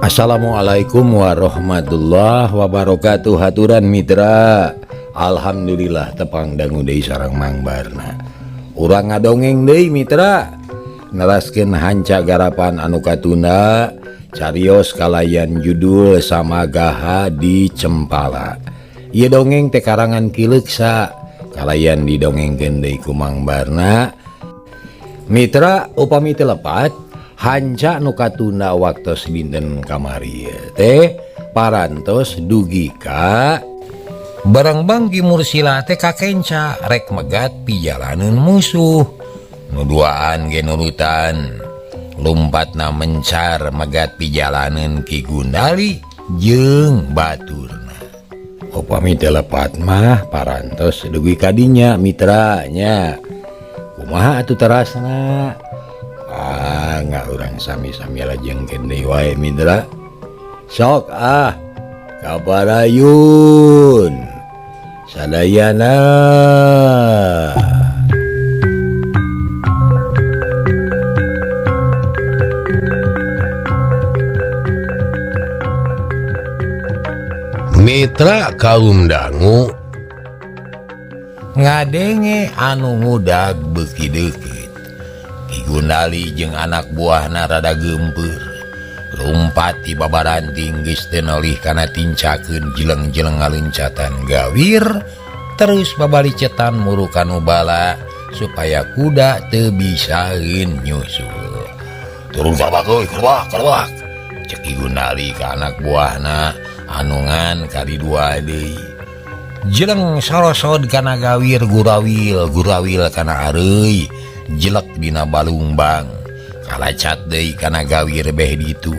Assalamualaikum warahmatullahi wabarakatuh. Haturan mitra, alhamdulillah tepang dangu deui sareng Mang Barna. Urang ngadongeng deui mitra, neraskeun hanca garapan anu katunda carios kalayan judul Samagaha di Cempala. Ieu dongeng teh karangan Ki Leuksa, kalayan didongengkeun deui ku Mang Barna. Mitra, upami teu lepat hanca nu katunda waktos dinten kamari teh parantos dugi ka barengbang Ki Mursila teh kakenca rek megat pijalaneun musuh. Nu duaan ge nurutan, lumpatna mencar megat pijalaneun Ki Gundali jeung baturna. Upami teu lepat mah parantos dugi ka dinya mitra nya. Kumaha atuh terasna? Ah, nggak urang sami-sami lajengkeun deui wae mitra. Sok ah, kabarayun sadayana. Mitra kaum dangu ngadenge anu ngudag beuki deukeut. Ki Gundali jeung anak buahna rada geumpeur. Lumpat ti babaranting geus teu nolih kana tincakeun jeleng-jeleng ngaluncatan gawir, terus babalicetan muru kanu bala supaya kuda teu bisaeun nyusul. Turun ka euy, keluak, keluak. Cek Ki Gundali ka anak buahna anu ngan kali dua deui. Jeleng sorosod kana gawir gurawil, gurawil kana areuy. Jelek dina balungbang, kalacat deui kana gawir beh ditu.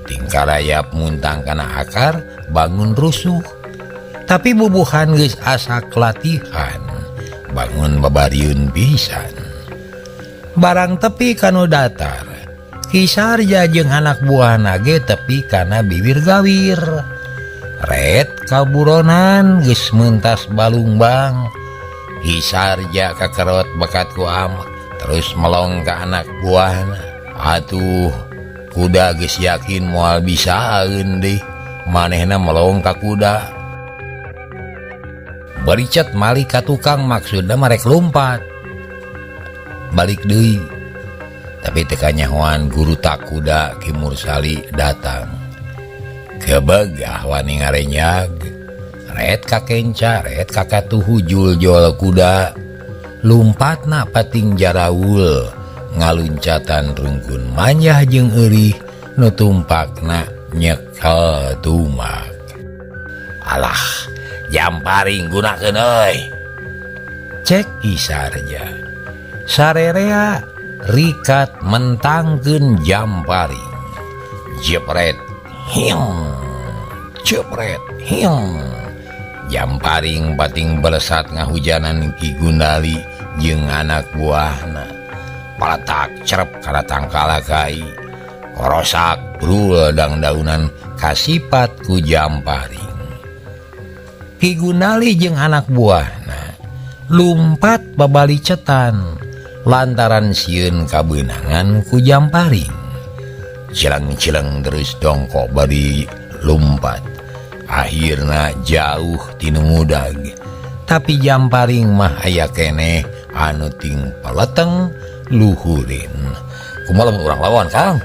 Tingkah rayap muntang kana akar bangun rusuh. Tapi bubuhan geus asa latihan, bangun babariun pisan. Barang tepi kanu datar, Ki Sarja jeung anak buahna ge tepi kana bibir gawir. Ret kaburonan geus mentas balungbang. Ki Sarja kakerot bakat ku amak, terus melong ka anak buahna. Atuh kuda geus yakin moal bisaeun deui, manehna melong ka kuda. Baricet malik ka tukang maksudna marek lumpat. Balik deui. Tapi teu kanyahoan guru tak kuda Ki Mursali datang. Kebegah wani ngarenyag. Ret ka kenca, ret ka katuhu juljol kuda. Lumpatna pating jaraul, ngaluncatan rungkun manjah jeung eurih nu tumpakna nyekel tumak. Alah, jamparing gunakeun euy. Cek Ki Sarja. Sarerea rikat mentangkeun jamparing. Jepret, hiung. Jepret, hiung. Jamparing pating belesat ngahujanan Ki Gundali jeung anak buahna. Paletak cerep kana tangkala kai. Korosak brul dangdaunan kasipat ku jamparing. Ki Gundali jeung anak buahna lumpat babalicetan lantaran sieun kabeunangan ku jamparing. Cileng-cileng terus dongkok bari lumpat. Akhirna jauh tinu ngudag. Tapi jamparing mah aya keneh anu ting paleteng luhurin. Kumaha lamun urang lawan Kang?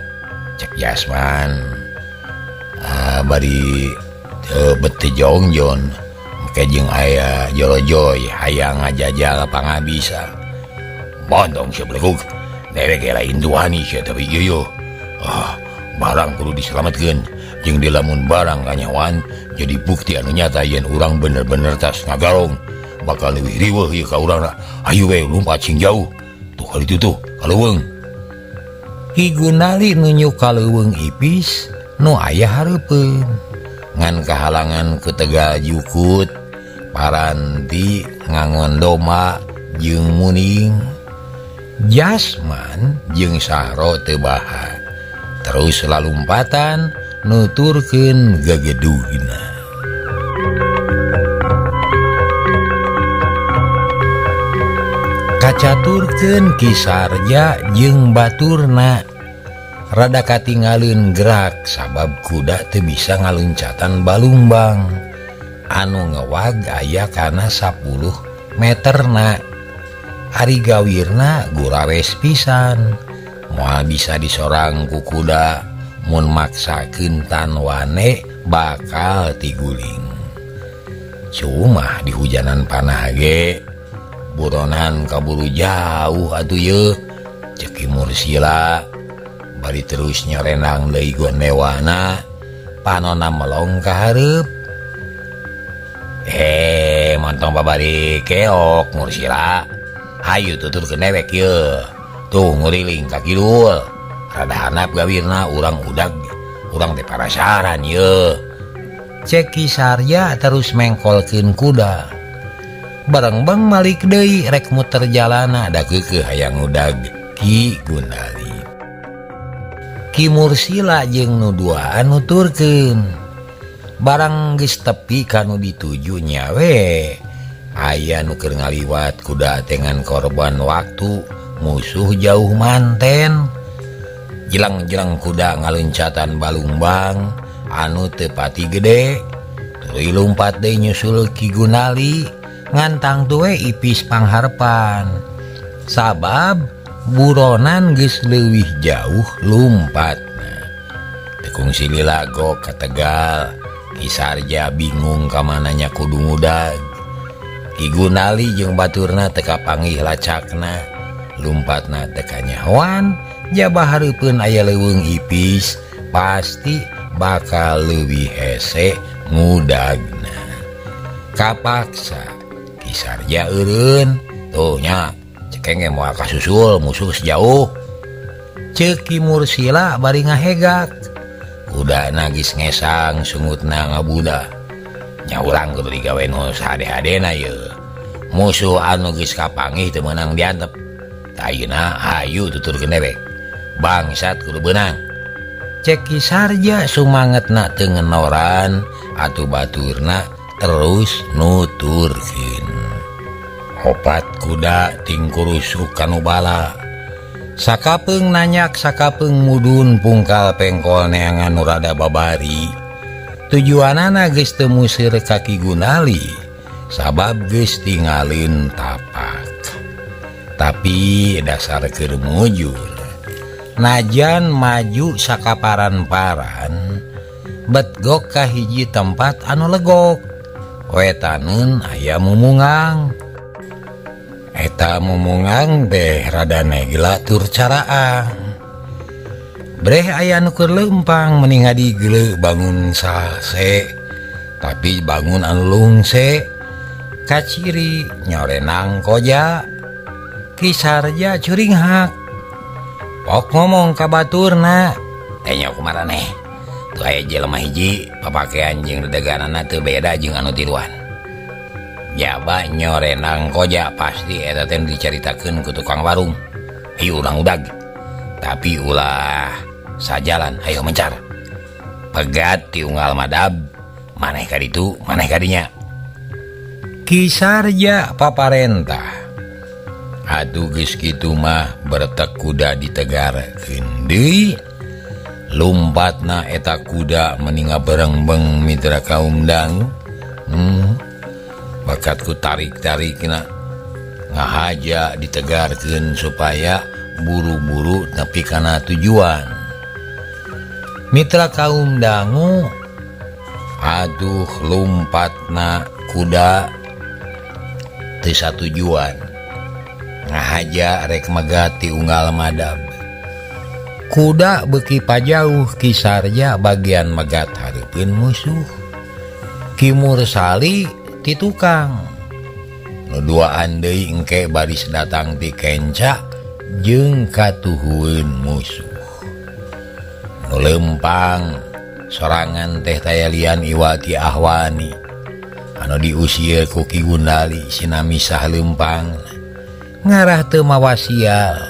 Cek Jasman. Ah, bari beti jongjon. Make jeung aya jolojoy hayang ngajajal pangabisa. Bontong sia belegug. Dewek ge lain duani sia tapi ieu yo. Ah, barang kudu diselametkeun. Jeung dilamun barang kanyawan jadi bukti anu nyata yen urang bener-bener tas ngagarong bakal leuwih riweuh ieu ka urangna. Ayo we lumpat sing jauh. Tuh kali itu tuh ka leuweung. Ki Gundali nunjuk ka leuweung ipis nu aya hareupeun. Ngan kahalangan ku tegal jukut, paranti ngangon doma jeung muning. Jasman jeung Sahro teu baha. Terus lalumpatan nuturkeun gegeduhna. Kacaturkeun Ki Sarja jeung baturna. Rada katinggalin gerak sabab kuda teu bisa ngaluncatan balungbang anu ngewag aya kana 10 meterna. Ari gawirna gurawes pisan moal bisa disorang ku kuda mun maksakeun tanwane bakal tiguling. Cuma di hujanan panah ge buronan kaburu jauh atuh yeuh cek Ki Mursila bari terus nyorenang deui gondewana panona melong ka hareup. Montong babari keok Mursila hayu tuturkeun dewek yeuh tuh nguriling ka kidul rada hanap gawirna urang udag urang teh parasaran yeuh cek Ki Sarja terus mengkolkeun kuda. Barengbeng malik deui rek muter jalana da keukeuh hayang udag Ki Gunali. Ki Mursila jeung nu duaan nuturkeun barang geus tepi kanu dituju nya we aya nu keur ngaliwat kuda dengan korban waktu musuh jauh manten. Jelang-jelang kuda ngaluncatan balungbang anu teu pati gede tuluy lumpat deui nyusul Ki Gunali ngantang tuwe ipis pangharpan sabab buronan geus leuwih jauh lumpatna. Teu kungsi lila gok ka Tegal Ki Sarja bingung ka mananya kudu ngudag. Ki Gunali jeung baturna teu kapanggih lacakna lumpatna teu kanyahoan jaba hareupeun aya leuweung ipis pasti bakal leuwih hese ngudagna. Kapaksa Ki Sarja eureun tuh nya cekenge moal kasusul musuh sejauh ceuk Ki Mursila bari ngahegak. Kuda geus ngesang sungutna ngabuda nya urang kudu digawe nu sahade-hadena yeuh musuh anu geus kapanggih teu meunang diantep. Ayeuna hayu tuturkeun dewek bangsat kudu beunang cek Ki Sarja sumangetna teu ngenoran atuh baturna terus nuturkeun. Opat kuda tingkurusuk kanu bala sakapeung nanyak sakapeung mudun pungkal pengkol neangan nu rada babari. Tujuanana geus teu museur ka Ki Gunali sabab geus tingalin tapak. Tapi dasar keur mujur najan maju sakaparan-paran betgok ka hiji tempat anu legok wetaneun aya mumungang. Eta mumungang teh rada negla tur caraang. Breh aya nu keur leumpang meni ngadigeuleuh bangun salse tapi bangun anu lungse kaciri nyorenang koja. Ki Sarja curinghak pok ngomong ka baturna teh nya kumaraneh tuh aya jelema hiji papakean jeung dedeganana teu beda jeung anu tiluan. Jaba nyorenang koja pasti eta teh dicaritakeun ku tukang warung. Hayu urang udag tapi ulah sajalan hayu mencar pegat ti unggal madab maneh ka ditu maneh ka dinya. Ki Sarja paparentah aduh geus kitu mah bertek kuda ditegarkeun deui lumpatna eta kuda meni ngaberengbeng mitra kaum dangu. Bakatku tarik-tarikna ngahaja ditegarkeun supaya buru-buru nepi kana tujuan. Mitra kaum dangu aduh lumpatna kuda teu satujuan ngahaja rek megati unggal madab. Kuda beuki pajauh Ki Sarja bagian megat hareupeun musuh. Ki Mursali ti tukang nu duaan deui engke baris datang ti kenca jeung katuhueun musuh. Nu leumpang sorangan teh tayalian Iwati Ahwani anu diusir ku Ki Gunali sinamisah leumpang ngarah teu mawa sial.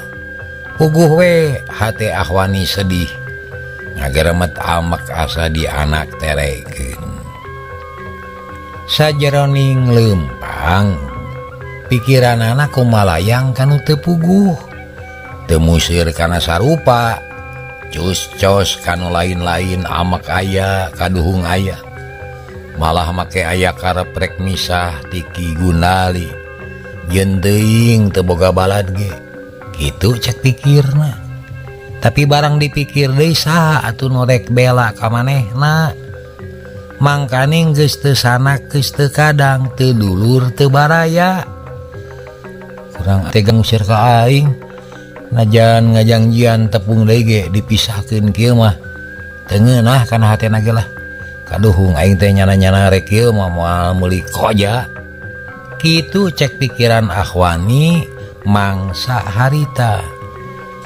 Puguh we hate Ahwani sedih ngageremet amek asa di anak terekeun. Sajeroning leumpang pikiranana kumalayang kanu teu puguh teu museur kana sarupa. Cus-cos kanu lain-lain amak aya kaduhung aya. Malah make aya karep rek misah ti Ki Gundali. Jeung teuing teu boga balad ge. Kitu cek pikirna. Tapi barang dipikir deui saha atuh nu rek bela ka manehna. Mangkaning geus teu sanak geus teu kadang teu dulur teu baraya. Kurang tega ngusir ka aing. Najan ngajangjian tepung deui ge dipisahkeun kieu mah teu ngeunah kana hatena ge lah. Kaduhung aing teh nyana-nyana rek kieu mah moal meuli koja. Kitu cek pikiran Ahwani mangsa harita.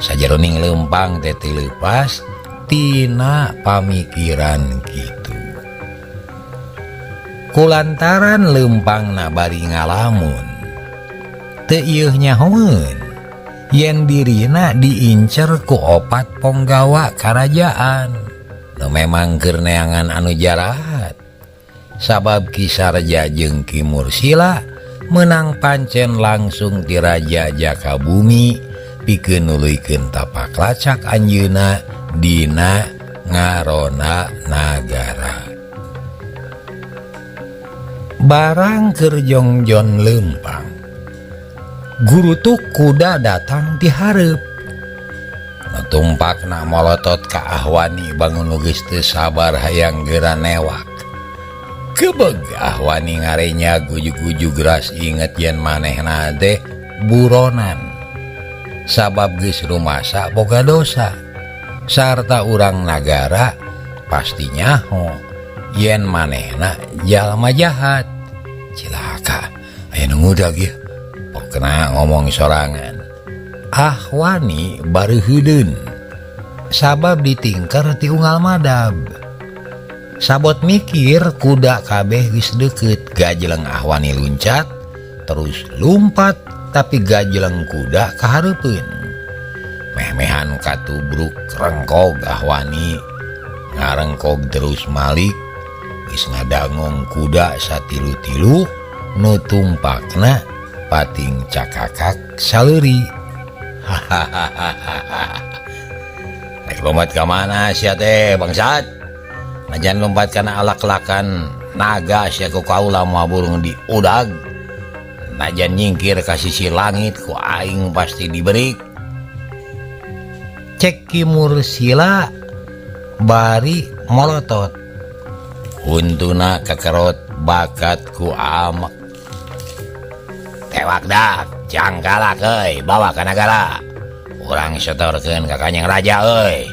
Sajeroning leumpang teh teu leupas tina pamikiran kitu. Kulantaran leumpangna bari ngalamun teu ieuh nyahoeun yen dirina diincer ku opat ponggawa karajaan. Nu memang keur neangan anu jarahat. Sabab Ki Sarja jeung Ki Mursila menang pancen langsung ti Raja Jaka Bumi pikeun nuluykeun tapak lacak anjeunna dina ngarona nagara. Barang keur jongjon leumpang, gurutuk kuda datang ti hareup. Nu tumpakna molotot ka Ahwani bangun nu geus teu sabar hayang geura newak. Kebeg Ahwani ngarenya gujug-gujug ras inget yen manehna teh buronan. Sabab geus rumasa boga dosa. Sarta urang nagara pasti nyaho yen manehna jalma jahat. Cilaka aya nu ngudag ieu. Pokna ngomong sorangan. Ahwani bareuheudeun sabab ditingker ti unggal madab. Sabot mikir kuda kabeh geus deukeut, gajeleng Ahwani luncat terus lumpat tapi gajeleng kuda kahareupeun. Meh-mehan katubruk rengkog Ahwani ngarengkog terus malik geus ngadangong kuda satilu-tilu nu tumpakna pating cakakak saleuri. Hahaha. Rek lompat ka mana sia teh bangsat? Najan lompat kana alak-lakan naga sia ku kaula moal burung diudag. Najan nyingkir ka sisi langit ku aing pasti diberi. Cek Ki Mursila bari molotot. Huntuna kekerot bakat ku amek. Tewak dak, cangkalak euy, bawa ka nagara. Urang setorkeun ka Kanjeng Raja euy.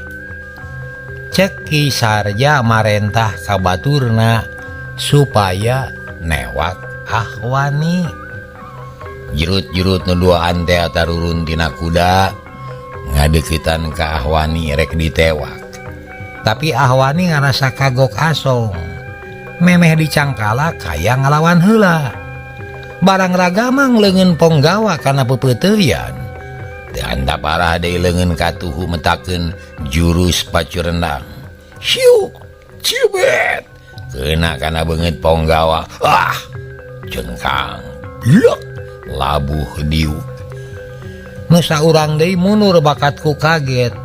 Cek Ki Sarja marentah ka baturna supaya newak Ahwani. Jerut-jerut nu duaan teh tarurun tina kuda ngadeuketan ka Ahwani rek ditewak. Tapi Ahwani ngarasa kagok asong. Memeh dicangkala kaya ngalawan heula. Barang ragamang leungeun ponggawa kana peupeuteuyan. Teu anta parah deui leungeun katuhu metakeun jurus pacurendang. Siuk, cibet. Kena kana beungeut ponggawa. Ah, cengkang. Blek, labuh diuk. Nu saurang deui mundur bakatku kaget.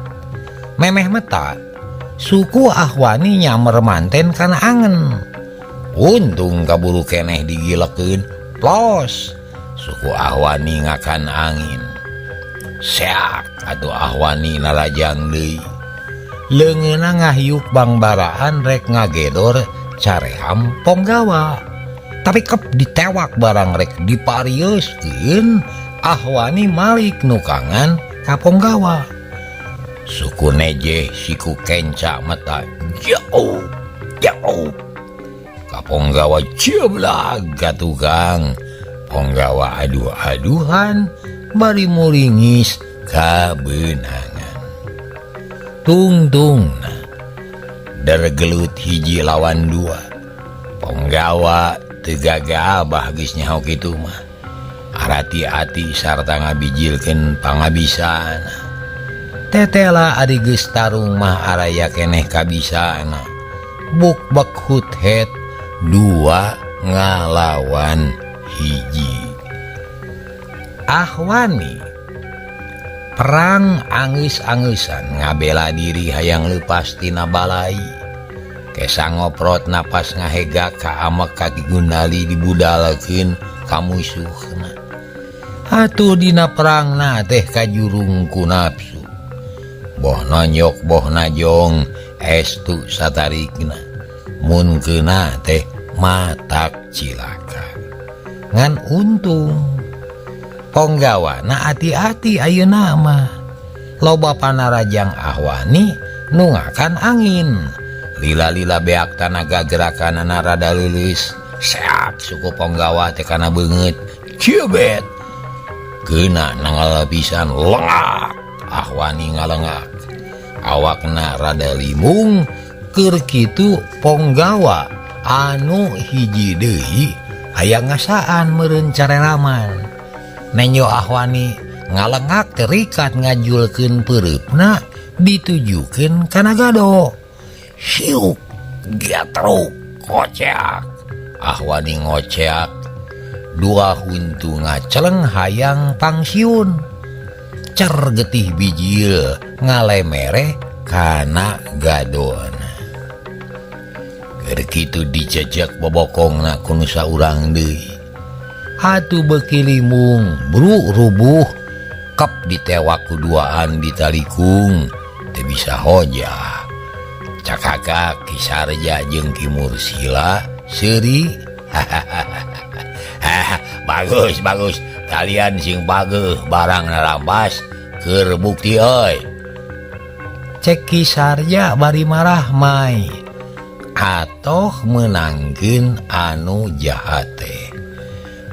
Memeh meta, suku Ahwani nyamer manten kana angen. Untung kaburu keneh digilekeun. Plos, suku Ahwani ngakan angin. Seak atuh Ahwani narajang deui. Leungeunna ngahiuk bangbaraan rek ngagedor careham ponggawa. Tapi kep ditewak barang rek diparieuskeun, Ahwani malik nukangan ka ponggawa. Suku neje siku kenca meta jauh jauh. Ka ponggawa jeblag ka tukang. Ponggawa aduh-aduhan bari muringis kabeunangan. Tungtungna dergelut hiji lawan dua. Ponggawa teu gagabah geus nyaho kitu mah. Arati-ati sarta ngabijilkeun pangabisana. Tetela ari geus tarung mah araya keneh kabisana. Buk-bek hut-het dua ngalawan hiji. Ahwani Perang anggeus-anggeusan ngabela diri hayang leupas tina balai. Kesa ngoprot napas ngahega ka amek ka Ki Gundali dibudalkeun ka musuhna. Atuh dina perangna teh kajurung ku nafsu. Boh nonyok boh najong estu satarikna. Mun keuna teh matak cilaka. Ngan untung ponggawana hati-hati ayeuna mah. Loba panarajang Ahwani nu ngakan angin. Lila-lila beak tanaga gerakanana rada leuleus. Seak suku ponggawa teh kana beungeut. Ciebet. Keuna nanggal pisan lengak. Ahwani ngalengak. Awakna rada limung keur kitu ponggawa anu hiji deui hayang ngasaan meureun careraman. Nenjo Ahwani ngalengak terikat ngajulkeun peureupna ditujukeun kana gado. Siuk gatruk koceak. Ahwani ngoceak dua huntu ngaceleng hayang pangsiun. Cer getih bijil ngalemere kana gadona. Keur kitu dijejek bobokongna ku nu saurang deui. Atuh beuki limung bru rubuh kep ditewak ku duaan ditalikung teu bisa hojah. Cakaka Ki Sarja jeung Ki Mursila seuri. Bagus bagus kalian sing pageuh barang narampas keur bukti euy. Cek Ki Sarja bari marah mai atoh meunangkeun anu jahat teh.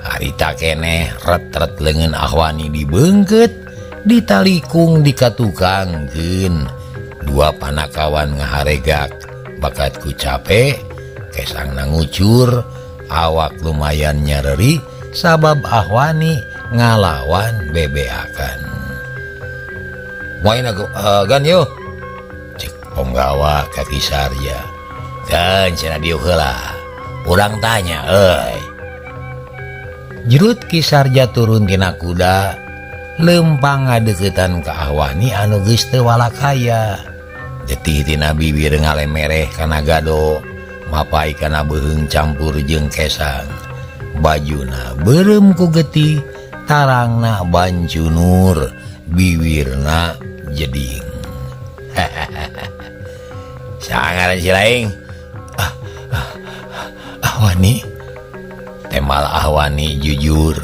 Harita keneh ret-ret leungeun Ahwani dibeungkeut ditalikung dikatukangkeun. Dua panakawan ngaharegak bakat ku capek kesangna ngucur awak lumayan nyareri sabab Ahwani ngalawan bebeakan. Moin aku gan yo. Cek ponggawa ka Ki Sarja. Kan cenah dieu heula. Urang tanya euy. Jerut Ki Sarja turun tina kuda lempang ngadeuketan ka Ahwani anu geus teu walakaya. Getih tina bibir ngalemereh kana gado, mapai kana beuheung campur jeung kesang. Bajuna beureum ku getih, tarangna bancunur, biwirna jeding. Sangaran si laing. Ahwani. Temal Ahwani jujur.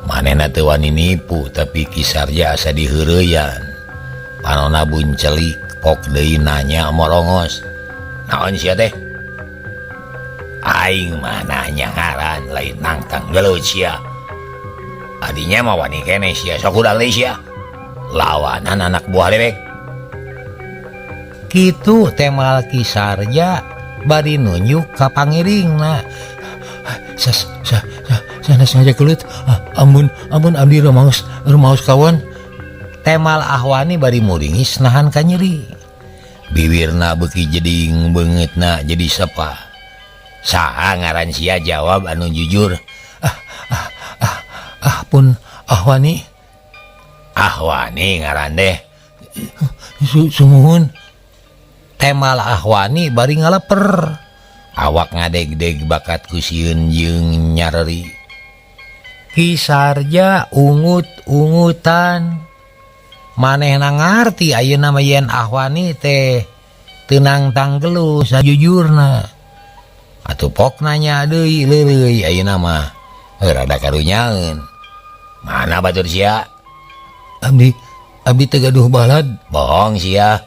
Manehna teu wani nipu tapi Ki Sarja asa diheureyan. Panona buncelik pok deui nanya morongos. Naon sia teh? Aing mah nanya ngaran lain nangtang gelut sia. Adinya mah wani keneh sia sok urang deui sia. Lawanan anak buah dewek. Kitu temal Ki Sarja bari nunjuk ka pangiringna. Sanes ngaja gelut. Ampun ampun abdi rumaos kawan. Temal Ahwani bari muringis nahan ka nyeri. Biwirna beuki jeding beungeutna jadi sepa. Saha ngaran sia jawab anu jujur. Pun Ahwani. Ahwani ngaran deh. Sumuhun. Temal Ahwani bari ngaleper. Awak ngadeg-deg bakat ku sieun jeung nyareri. Ki Sarja ungut-ungutan. Manehna ngarti ayeuna mah yen Ahwani teh teu nangtang geluh sajujurna. Atuh pok nanya deui leuleui ayeuna mah. Rada karunyaeun. Mana batur sia? Abdi teu gaduh balad. Bohong sia.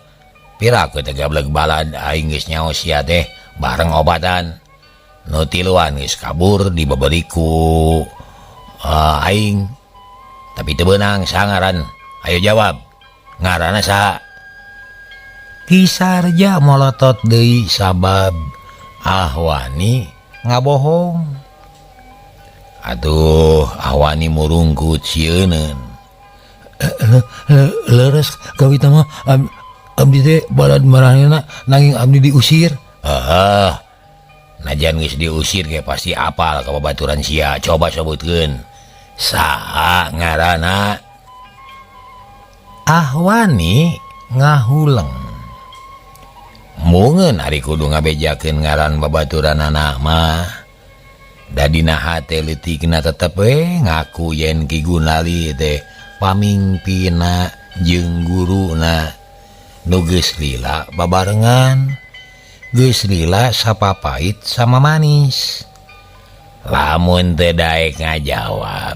Piraku teh gableg balad aing geus nyaho sia teh bareng obatan. Nu tiluan geus kabur dibeberiku aing. Tapi teu beunang sangaran. Ayo jawab. Ngaranna saha? Ki Sarja molotot deui sabab Ahwani ngabohong. Aduh, Ahwani murungkut sieuneun. Leres kawita mah abdi teh balad maranehna nanging abdi diusir. Heeh. Najan geus diusir ge pasti apal ka babaturan sia. Coba sebutkeun. Saha ngaranna? Ahwani ngahuleng. Mungeun ari kudu ngabejakeun ngaran babaturanana mah. Da dina hate leutikna tetep we ngaku yen Ki Gunali teh pamingpina jeung guruna nu geus lila babarengan, geus lila sapapait sama manis. Lamun teu daek ngajawab,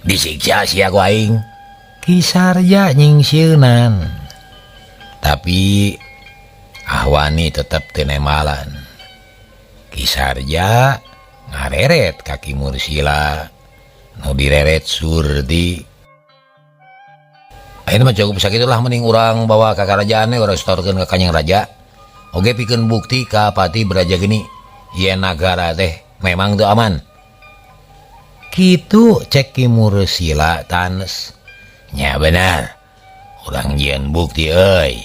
disiksa sia ku aing. Ki Sarja nyingsieunan. Tapi Ahwani tetep teu nembalan. Ki Sarja ngareret ka Ki Mursila nu direret Surdi. Ayeuna mah cukup sakitulah mending urang bawa ka karajaan we urang setorkeun ka Kanjeng Raja. Oge pikeun bukti ka Pati Braja geni yen nagara teh memang teu aman. Kitu cek Ki Mursila tanes. Nya benar. Urang jieun bukti euy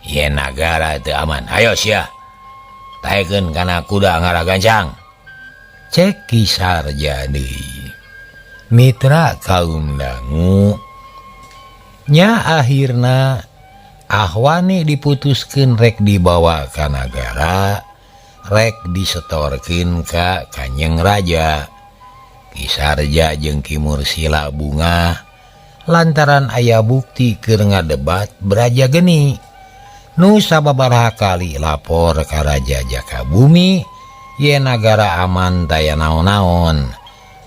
yen nagara teu aman. Ayo sia. Taekeun kana kuda ngaragancang. Cek Ki Sarja deui. Mitra kaum dangu nya akhirna Ahwani diputuskeun rek dibawa ka nagara, rek disetorkeun ka Kanjeng Raja. Ki Sarja jeung Ki Mursila bungah lantaran aya bukti keur ngadebat Braja Geni. Nu sababaraha kali lapor ka Raja Jaka Bumi yen nagara aman taya naon-naon.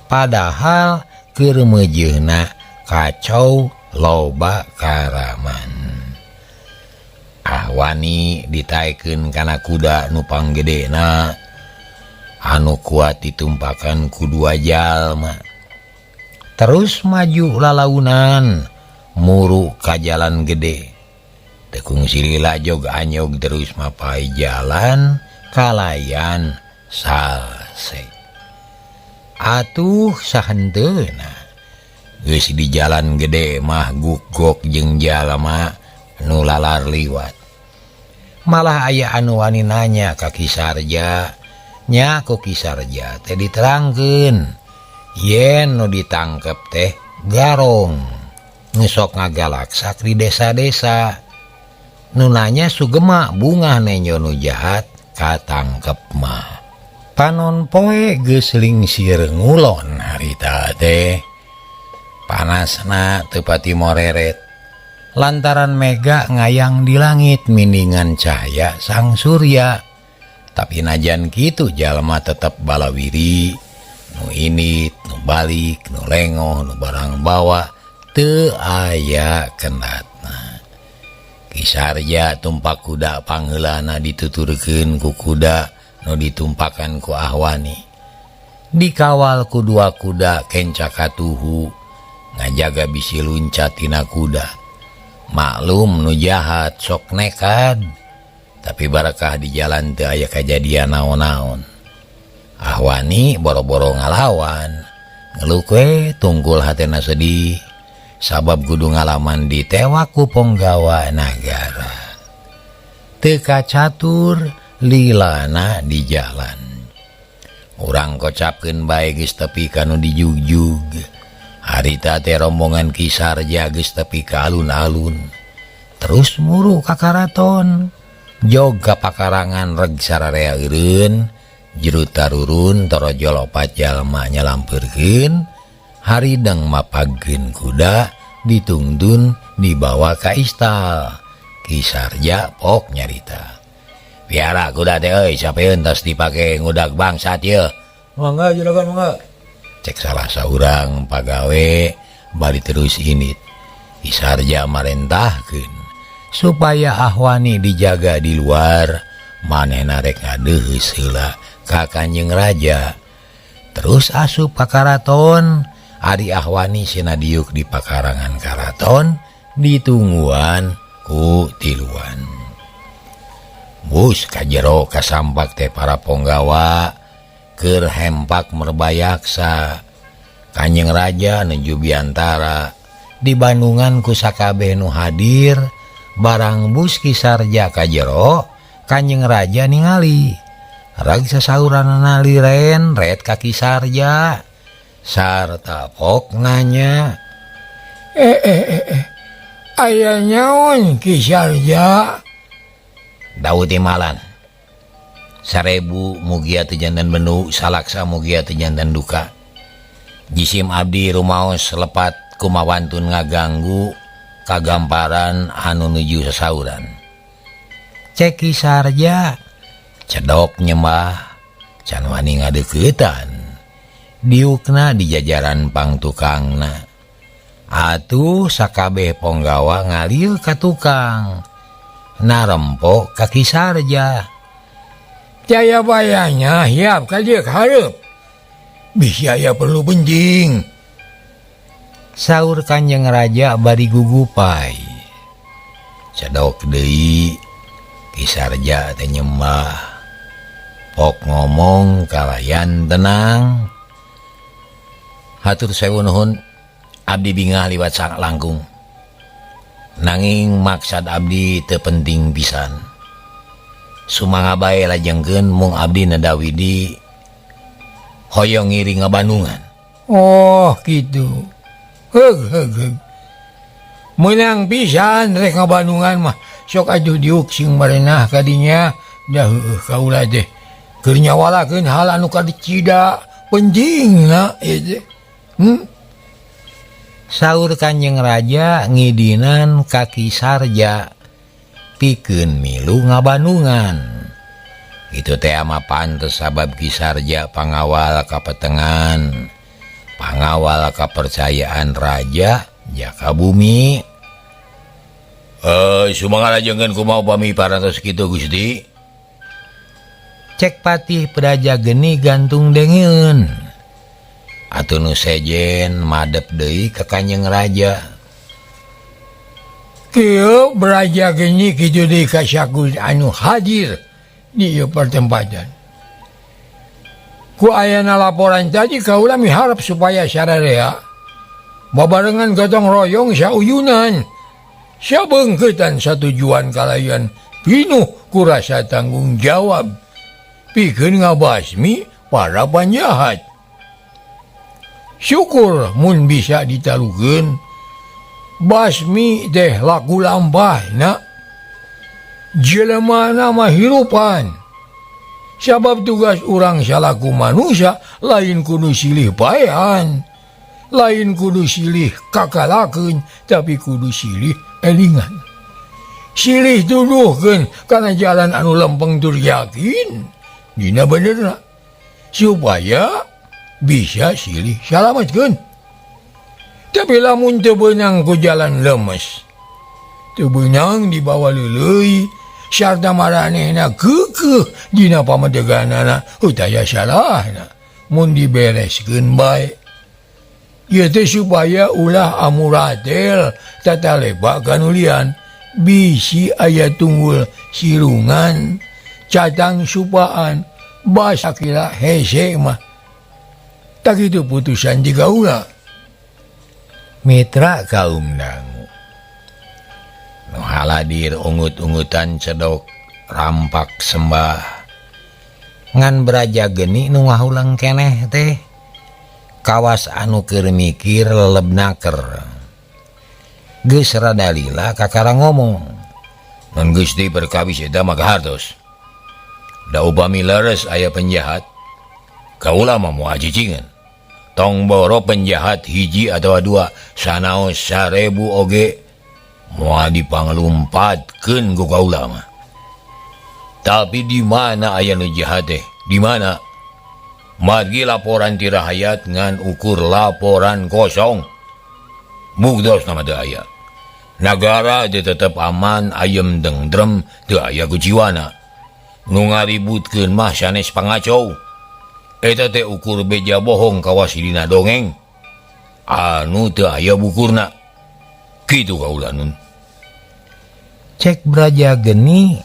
Padahal keur meujeuhna kacau loba karaman. Ahwani ditaekeun kana kuda nu panggedena anu kuat ditumpakan ku dua jalma. Terus maju lalaunan muru ka jalan gede. Teu kungsi lila jog anyog terus mapai jalan kalayan salse. Atuh sahenteuna geus di jalan gede mah gugok jeung jalma nu lalar liwat. Malah aya anu wani nanya ka Ki Sarja, nya ku Ki Sarja teh diterangkeun yen nu ditangkep teh garong nu sok ngagalaksak di desa-desa. Nu nanya sugema bungah nenjo nu jahat katangkep mah. Panon poe geus lingsir ngulon harita teh. Panasna teu pati moreret lantaran mega ngayang di langit miningan cahaya sang surya. Tapi najan kitu jalma tetep balawiri, nu init, nu balik, nu lengoh, nu barang bawa teu aya kenatna. Ki Sarja tumpak kuda pangheulana dituturkeun ku kuda nu ditumpakan ku Ahwani. Dikawal ku dua kuda kenca katuhu ngajaga bisi luncat tina kuda. Maklum nu jahat sok nekad, tapi barakah di jalan teu aya kajadian naon-naon. Ahwani boro-boro ngalawan, ngeluk we tungkul hatena sedih sabab kudu ngalaman ditewak ku ponggawa nagara. Teu kacatur lilana di jalan. Urang kocapkeun bae geus tepi ka nu dijugjug. Harita teh rombongan Ki Sarja geus tepi ka alun-alun. Terus muru ka karaton. Jog ka pakarangan reg sararea eureun, jero tarurun torojo lopat jalma nyalampeurkeun, harideng mapagkeun kuda ditungtun dibawa ka istal. Ki Sarja pok nyarita. Piara kuda teh euy sapeun tos dipake ngudag bangsat ieu. Mangga juragan mangga. Cek salah saurang pagawe bari terus init. Ki Sarja marentahkeun supaya Ahwani dijaga di luar, manehna rek ngadeheus heula ka Kanjeng Raja. Terus asup ka karaton, ari Ahwani sina diuk di pakarangan karaton ditungguan ku tiluan. Bus ka jero kasampak teh para ponggawa keur hempak merbayaksa. Kanjeng Raja nuju biantara di Bandungan ku sakabeh nu hadir. Barang bus Ki Sarja ka jero, Kanjeng Raja ningali. Rag sasauranana liren ret ka Ki Sarja. Sarta pok nanya, Aya nyaon Ki Sarja? Daud malan. 1000 mugia teu janten benu, salaksa mugia teu janten duka. Jisim abdi rumaos lepat kumawantun ngaganggu kagamparan anu nuju sasauran. Cek Ki Sarja cedok nyembah can wani ngadeuketan. Diukna di jajaran pangtukangna. Atuh sakabeh ponggawa ngalil ka tukang. Narempo ka Ki Sarja. Jaya bayanya hiap ka dieu hareup. Bisi aya perlu penting. Saur Kanjeng Raja bari gugupai. Cedok deui Ki Sarja teh nyembah. Pok ngomong kalayan tenang. Hatur sewu nuhun, abdi bingah liwat sak langkung. Nanging maksad abdi teu penting pisan. Sumangga bae lajengkeun mung abdi nedawidi hoyong ngiring ngabandungan. Oh, kitu. Heug heug heug. Meunang pisan rek ngabandungan mah sok aduh diuk sing marenah kadinya dah heueuh kaula teh. Keur nyawalakeun hal anu kadicida pentingna ieu teh. Saur Kanjeng Raja ngidinan ka Ki Sarja pikeun milu ngabandungan. Kitu teh ama pantes sabab Ki Sarja pangawal kapetengan, pangawal kapercayaan raja jaka bumi. Sumangga lajengkeun kumaha upami parantos kitu Gusti? Cek Patih Praja Geni gantung dengeun. Atuh nu sejen madep deui ka Kanjeng Raja. Kieu Braja Geni kitu deui ka sakur anu hadir di ieu pertempatan. Ku ayana laporan tadi kaula miharep supaya sararea babarengan gotong royong sauyunan, sabeungkeutan satujuan kalayan pinuh ku rasa tanggung jawab pikeun ngabasmi para panjahat. Syukur mun bisa ditaruhkeun basmi teh laku lampahna jelema mah hirupan. Sabab tugas urang salaku manusia lain kudu silih paehan, lain kudu silih kakalakeun, tapi kudu silih elingan, silih tuduhkeun kana jalan anu lempeng tur yakin dina benerna supaya bisa silih salametkeun. Tapi lamun teu beunang ku jalan lemes, teu beunang dibawa leuleuy sarta maranehna keukeuh dina pamedeganana hutaya salahna mun dibereskeun bae. Ieu teh supaya ulah amuratel tataleba kanulian bisi aya tunggul sirungan catang supaan basakira hese mah. Tak itu putusan digaula. Mitra kaum dangu nu haladir ungut-ungutan cedok rampak sembah ngan Braja Geni nu ngahulang keneh teh kawas anu keur mikir leleb naker. Geus rada lila kakara ngomong. Nun Gusti perkawis eta mah kahartos. Da upami leres aya penjahat, kaula mah moal cicingan. Tong boro penjahat hiji atawa dua, sanaos 1000 oge moal dipanglumpatkeun ku kaula mah. Tapi di mana aya nu jahat teh? Di mana? Margi laporan ti rahayat ngan ukur laporan kosong. Buktos nama teu aya. Nagara teh tetep aman, ayem dengdrem, teu aya kuciwana. Nu ngaributkeun mah sanes pangacau. Eta teh ukur beja bohong kawas dina dongeng. Anu teu aya bukurna. Kitu kaula nun. Cek Braja Geni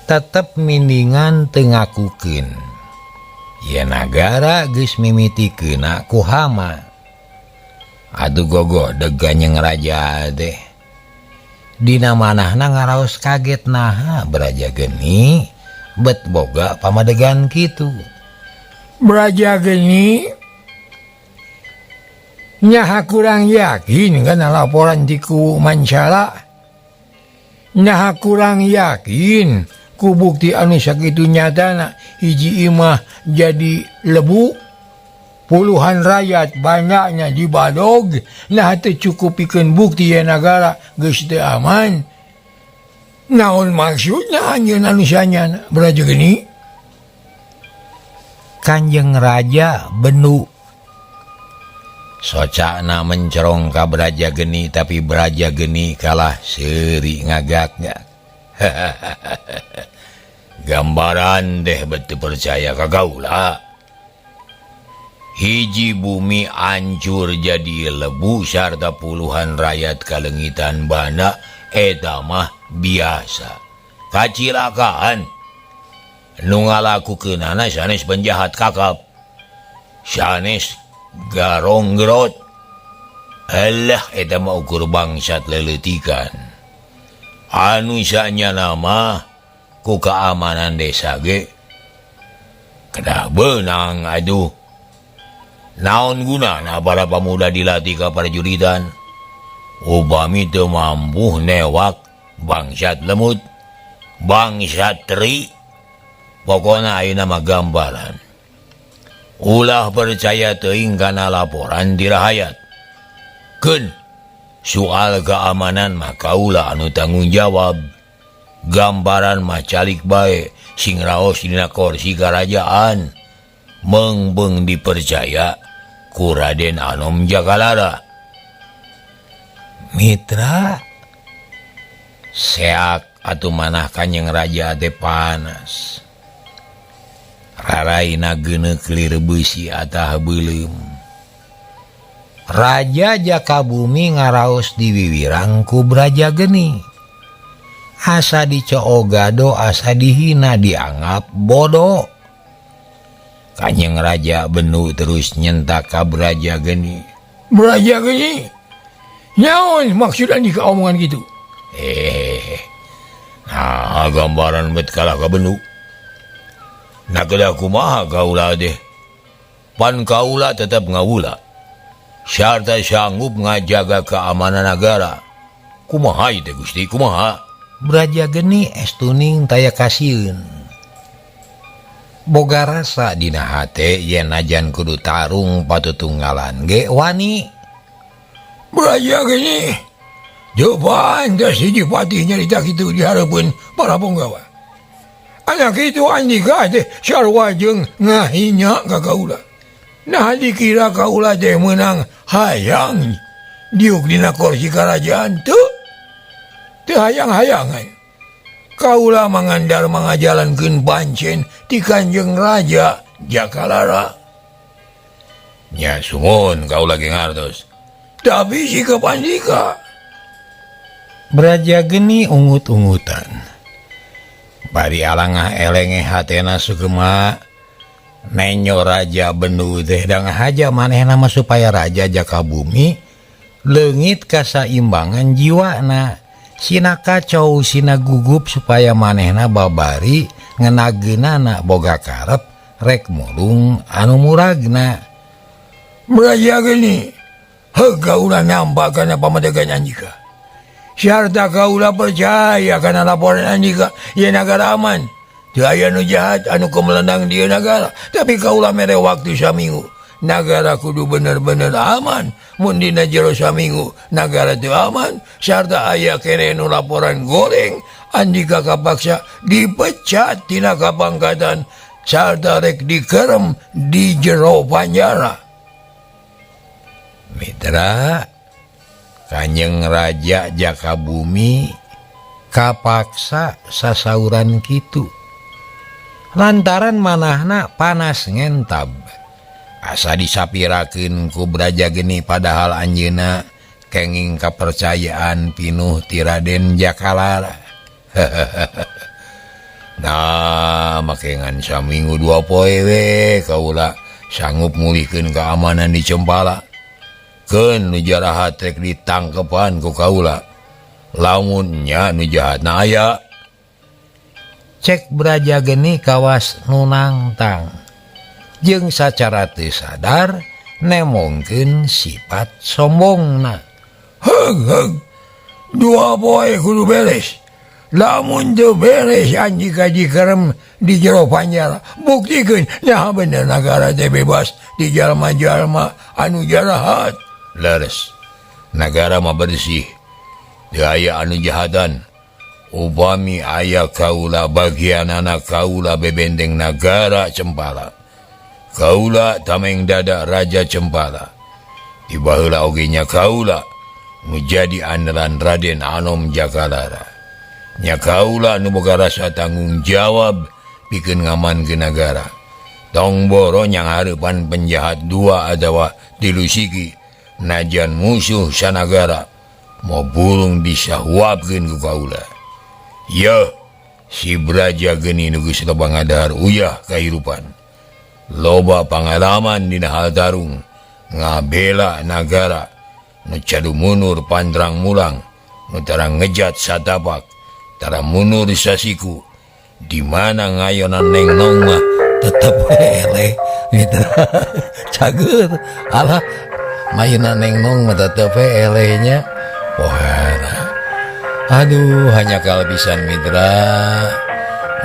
tetep mindingan teu ngakukeun. Yen nagara geus mimiti keuna ku hama. Aduh gogoh deganyeng raja teh. Dina manahna ngaraos kaget naha Braja Geni bet boga pamadegan kitu. Braja Geni Nyaha kurang yakin kana laporan ti ku Mancala. Nyaha kurang yakin ku bukti anu sakitu nyatana hiji imah jadi lebu puluhan rakyat banyaknya dibadog. Nah teu cukup pikeun bukti yen nagara geus teu aman. Naon maksudna anjeun anu sanyana Braja Geni? Kanjeng Raja Benu socana mencerong ka Braja Geni, tapi Braja Geni kalah seuri ngagaknya. Gambaran deh betul percaya ka kaula. Hiji bumi ancur jadi lebu sarta puluhan rakyat kalengitan bana eta mah biasa. Kacilakaan nu ngalakukeunana sanes penjahat kakap, sanes garonggrot. Alah eta mah ukur bangsat leleutikan. Anu sanyana mah ku keamanan desa ge kedah beunang aduh. Naon gunana para pemuda dilatih ka prajuritan upami teu mampu newak bangsat lemut, bangsat teri. Pokona ayeuna mah gambaran. Ulah percaya teuing kana laporan ti rahayat. Keun soal keamanan mah kaula anu tanggung jawab. Gambaran mah calik bae sing raos dina kursi karajaan. Mengbeng dipercaya ku Raden Anom Jakalara. Mitra seak atuh manah Kanjeng Raja teh panas. Raraina geuneuk lir beusi atah beuleum. Raja Jakabumi ngaraos di wiwirang ku Braja Geni. Asa dicoogado, asa dihina, dianggap bodoh. Kanjeng Raja Benu terus nyentak ka Braja Geni. Braja Geni? Nyaon maksud andika omongan gitu? Nah, gambaran bet kalah ka Benu. Nah kedah kumaha kaula deh. Pan kaula tetap ngawula. Syarta sanggup ngajaga keamanan negara. Kumaha ieu teh Gusti, kumaha? Braja Geni estuning taya kasieun. Boga rasa dina hate yen najan kudu tarung patutunggalan ge wani. Braja Geni, teu pantes hiji patih nyarita kitu di hareupeun para punggawa. Anak itu andika teh sarua jeung ngahina ka kaula. Nah dikira kaula teh meunang hayang diuk dina kursi karajaan teu. Teu hayang-hayangan. Kaula mangandar mangajalankeun pancen ti Kanjeng Raja Jakalara. Nya sumun kaula ge ngartos. Tapi sikap andika. Braja Geni ungut-ungutan. Bari alangah elenge hatena sugema nenyo Raja Benu teh dang haja manehna mah supaya Raja Jakabumi leungit kasaimbangan jiwana. Sina kacau sina gugup supaya manehna babari ngenageunana boga karep rek mulung anu muragna. Braja Geni, heuh kaula nampak kana pamadegan andika. Syarta kaula percaya kana laporan andika yen nagara aman. Teu aya nu jahat anu kemelenang di nagara, tapi kaula mere waktu saminggu. Nagara kudu bener-bener aman. Mun dina jero saminggu nagara teu aman, sarta aya keneh nu laporan goreng, andika kapaksa dipecat tina kapangkatan sarta rek dikerem di jero panjara. Mitra Kanjeng Raja Jakabumi kapaksa sasauran kitu. Lantaran manahna panas ngentab. Asa disapirakeun ku Braja Geni padahal anjeunna kenging kapercayaan pinuh ti Raden Jakalara. Nah, make ngan saminggu dua poe we kaula sanggup ngulihkeun keamanan di Cempala. Keun nu jarahat rek ditangkepan ku kaula. Lamun nya nu jahatna aya. Cek Braja Geni kawas nu nangtang. Jeung sacara teu sadar Nemongkeun sifat sombongna. Heug heug. Dua poe kudu beres. Lamun teu beres Andika dikerem di jero panjara. Buktikeun nah bener nagara teh bebas di jalma-jalma anu jarahat. Leres. Nagara mah bersih. Teu aya anu jahatan. Upami aya kaula bagianana kaula bebenteng nagara Cempala. Kaula tameng dada Raja Cempala. Di baheula oge nya kaula nu jadi andalan Raden Anom Jakalara. Nya kaula nu boga rasa tanggung jawab pikeun ngamankeun nagara. Tong boro nyanghareupan penjahat dua atawa tilu siki najan musuh sanagara mau burung disahuapkeun ku kaula. Yeuh, si Braja geni nu geus loba ngadahar uyah kahirupan. Loba pangalaman dina hal tarung, ngabela nagara, nu cadu munur pandrang mulang, nu tara ngejat satapak, tara munur sasiku, di mana ngayonan Neng Nong mah tetep eleh gitu. Cager, alah mayuna Neng Nong mah tetep elehnya. Pohara. Aduh, hanya kalebisan mitra.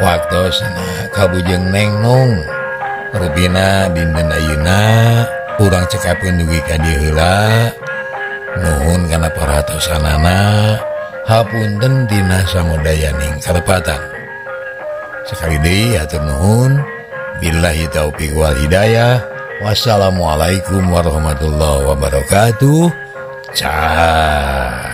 Waktosna kabujeng Neng Nong. Rupina dinten ayeuna urang cekapkeun dugi ka dieu heula. Nuhun kana perhatosanana. Hapunten dina samudayaning kalepatan. Sekali deui hatur nuhun. Billahi taufiq wal hidayah. Wassalamualaikum warahmatullahi wabarakatuh. Cah.